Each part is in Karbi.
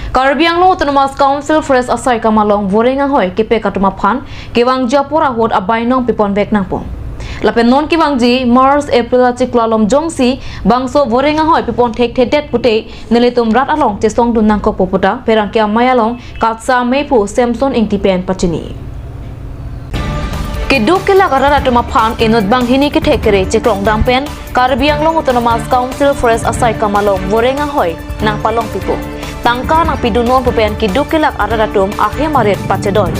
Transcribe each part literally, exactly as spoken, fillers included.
Karbi Anglong Autonomous Council Forest asaikam along voreng ahoi kepek atum aphan kevangji apor ahut abainong piponvek nangpo. Lapen non kevangji March April achiklo along jongsi bangso voreng ahoi pipon thekthedet pute nelitum rat along chesongdun nangkokpo puta pherangke amei along KATSA amei aphu Samson Ingti pen pachini. Keduk kelak arat atum aphan inut banghini kethek kere cheklongdam pen Karbi Anglong Autonomous Council Forest asaikam along voreng ahoi nangpalongpipo. Tangka nangpidunnon pu pen keduk kelak arat atum ahem arit pachedoi.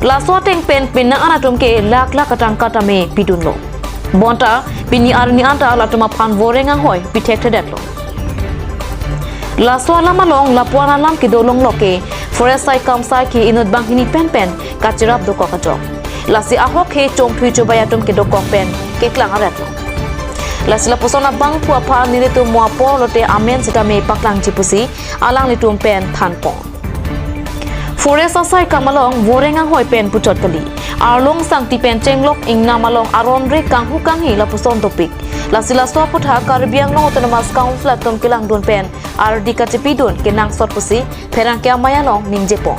Laso ateng pen penang an atum ke lakh lakh atangka tame pidunlo. Bonta pini arni anta latum aphan voreng ahoi pithekthedetlo. Laso alam along lapuan alam kedo longlo ke Forest saikam saikhi inut banghini penpen kachirap dokok ajok. Lasi ahok he chongthui chobai atum kedokok pen keklang aretlo. Lasi lapuson abangphu aphan nelitum mo apor lote amen sitame paklangji pusi alanglitum pen thanpon. Forest asaikam along voreng ahoi pen puchot kali. Arlong sangti pen chenglok ingnam along aron re kanghu kanghi lapuson dopik. Lasi laso aputhak Karbi Anglong Autonomous Council atum kelangdun pen ardi kachepidun kenangsot pusi pherangke amei along ningjepon.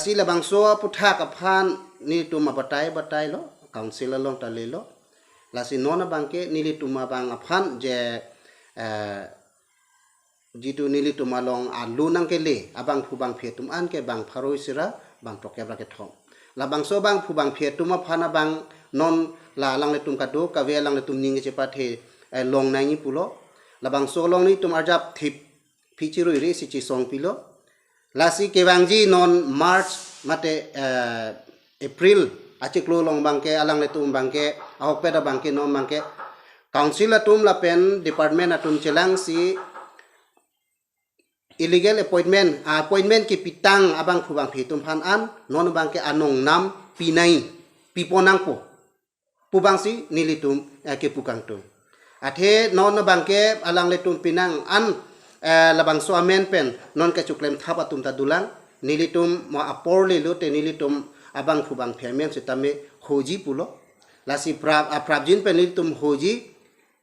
Si labangso aputhak aphan nelitum abatai batailo, council along ta lelo. Lasi non abangke nelitum abang aphan je, eh, jitu nelitum along alu nangkele abangphu bangphi atum an ke bang pharo isi ra bang throkep ra kethom. Labangso bangphu bangphi atum aphan abang non la alanglitum kadokave alanglitum ning kachepathe, eh, longnangji pulo. Labangso along nelitum arjap thip phi chirui ri si chesongpilo. Lasi kevangji non March mate, eh, April achiklo along abangke alanglitum abangke ahokpet abangke non abangke council atum lapen department atum chelangsi illegal appointment, appointment kepitang abangphu bangphi atum aphan an non abangke anong nam pinai piponangpo pu abangsi nelitum, eh, kepu kangtung. Athe non abangke alanglitum penang an, eh, labangso amen pen non kechoklem thap atum ta dolang, nelitum mo apor lelo te nelitum abangphu bangphi amen sitame hoji pulo. Lasi prap, ah, prapjin pen nelitum hoji,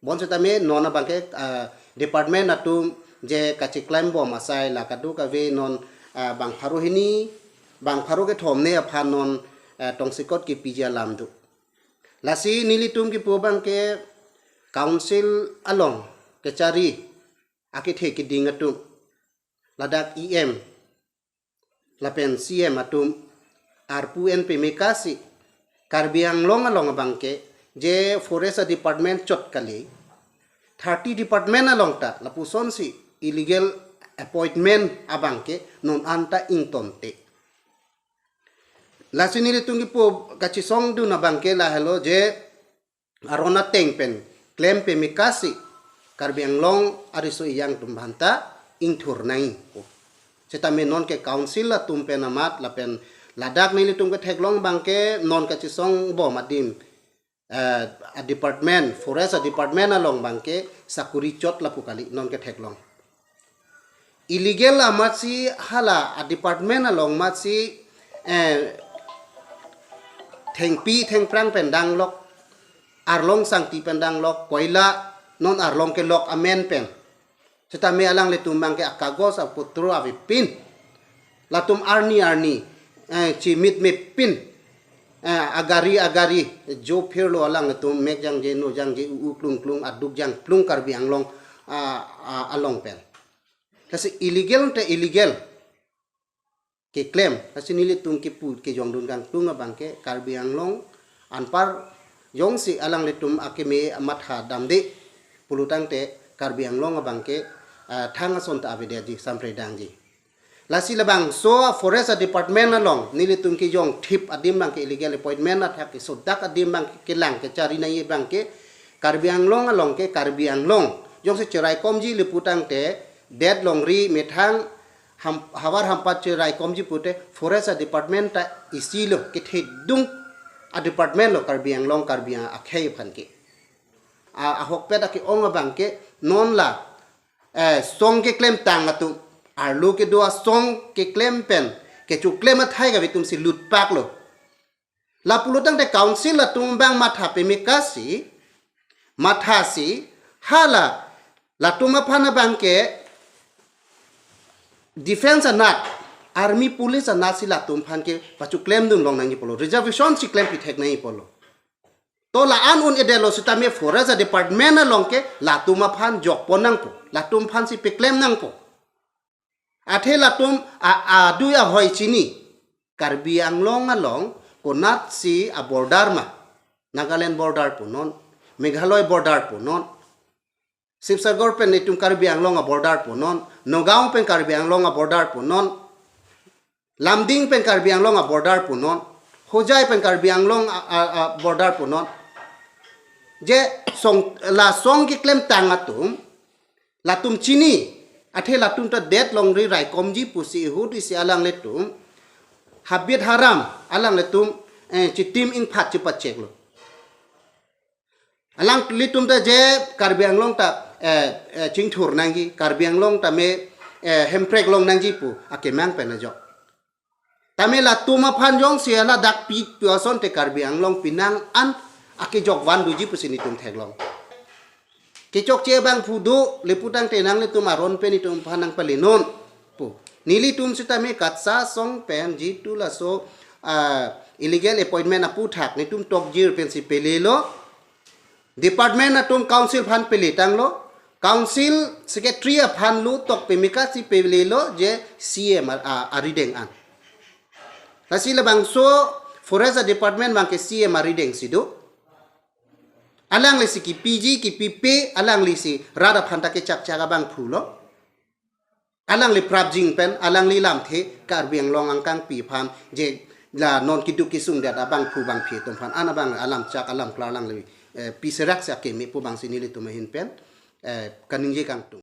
bonsitame non abangke, ah, department atum je kacheklem bom asai la kadokave non, ah, bang pharo hini, bang pharo kethom ne aphan non, ah, tongsekot kepiji alam do. Lasi nelitum kepu abangke council along kechari akethe keding atum, ladak E M lapen C M atum arpu en pemekasi Karbi Anglong along abangke je forest department chot kali, thirty department along ta lapusonsi illegal appointment abangke non anta ingtonte. Lasi nelitum kepu kachesongdun abangke lahelo je aron ateng pen klem pemekasi Karbi Anglong ariso ejang atum aphanta ingthurnangji. Sitame non ke council atum pen amat lapen ladak nelitum ketheklong abangke non kachesong bom adim, eh, a department, forest a department along abangke sakuri chot lapu kali non ketheklong. Illegal amatsi hala a department along amatsi, eh, thengpi thengphrang pen danglok, arlong sangti pen danglok, koila non arlong kelok amen pen. Sitame alanglitum abangke akagos apotro avepin, latum arni arni, eh, chimit mepin, eh, agari agari jo phirlo alanglitum mek jangje no jangje u u klung klung aduk jangplung Karbi Anglong, ah, ah, along pen. Lasi illegal te illegal keklem, lasi nelitum kepu kejongdun kangtung abangke Karbi Anglong anpar jongsi alanglitum akeme amatha damde pulotangte Karbi Anglong abangke, ah, thang ason ta avedetji, sampredangji. Lasi labangso forest department along nelitum kejong thip adim abangke illegal appointment athak kesodak adim abangke kelang kechari nangji abangke Karbi Anglong along ke Karbi Anglong jongsi cheraikomji leputangte det longri methang ham, havar hampat cheraikomji pute forest department ta isi lo, kethedung a department lo Karbi Anglong Karbi akhei aphan ke. A, ahokpet ake-ong abangke non la, eh, song keklemtang atum, arlo kedo asong keklem pen kechoklem athai kave atumsi lutpaklo. Lapulotangte council atum abang matha pemekasi, mathasi, hala latum aphan abangke defense anat, army police anat si latum aphan ke pacheklemdun long nangji pulo, reservation si klem pithek nangji pulo. To la-an un-edetlo sitame forest department along ke latum aphan jokpon nangpo, latum aphan si peklem nangpo. Athe latum a, adui ahoi chini, Karbi Anglong along konatsi a border ma, Nagaland border punon, Meghalaya border punon, Sibsagar pen itum Karbi Anglong a border punon, Nagaon pen Karbi Anglong a border punon, Lumding pen Karbi Anglong a border punon, Hojai pen Karbi Anglong a, a, a border punon. Je song, la song keklemtang atum, latum chini, athe latum ta det longri raikomji pusi ihut isi alanglitum, Habit Haram alanglitum, eh, chitim ingphat chipacheklo. Alanglitum ta je Karbi Anglong ta, eh, eh, chingthur nangji, Karbi Anglong ta me, eh, hemprek long nangji pu akemang pen ajok. Tame latum aphan jongsi ladak pi pu asonte Karbi Anglong pinang an akejok vanduji pusi netum theklong. Kechokche abangphu do, lapu tangte nanglitum aron pen netum aphan nangpalenon pu. Nelitum sitame KATSA asong pen jitu laso, ah, illegal appointment aphuthak netum tokjir pensi pelelo. Department atum council aphan peletanglo. Council secretary aphan lo tok pemeka si pelelo je C M a, a, arideng an. Lasi labangso forest department abang ke C M arideng si do. Alanglisi kepiji kepipe, alanglisi rat aphan ta kechakchak abangphu lo. Alangli prapjin pen, alangli lamthe Karbi Anglong angkangpi aphan je la non keduk kesung det abangphu bangphi atum aphan an abang alam chak alam klar alangli, eh, piserak si akeme pu abangsi nelitum ahin pen, eh, kaningje kangtung.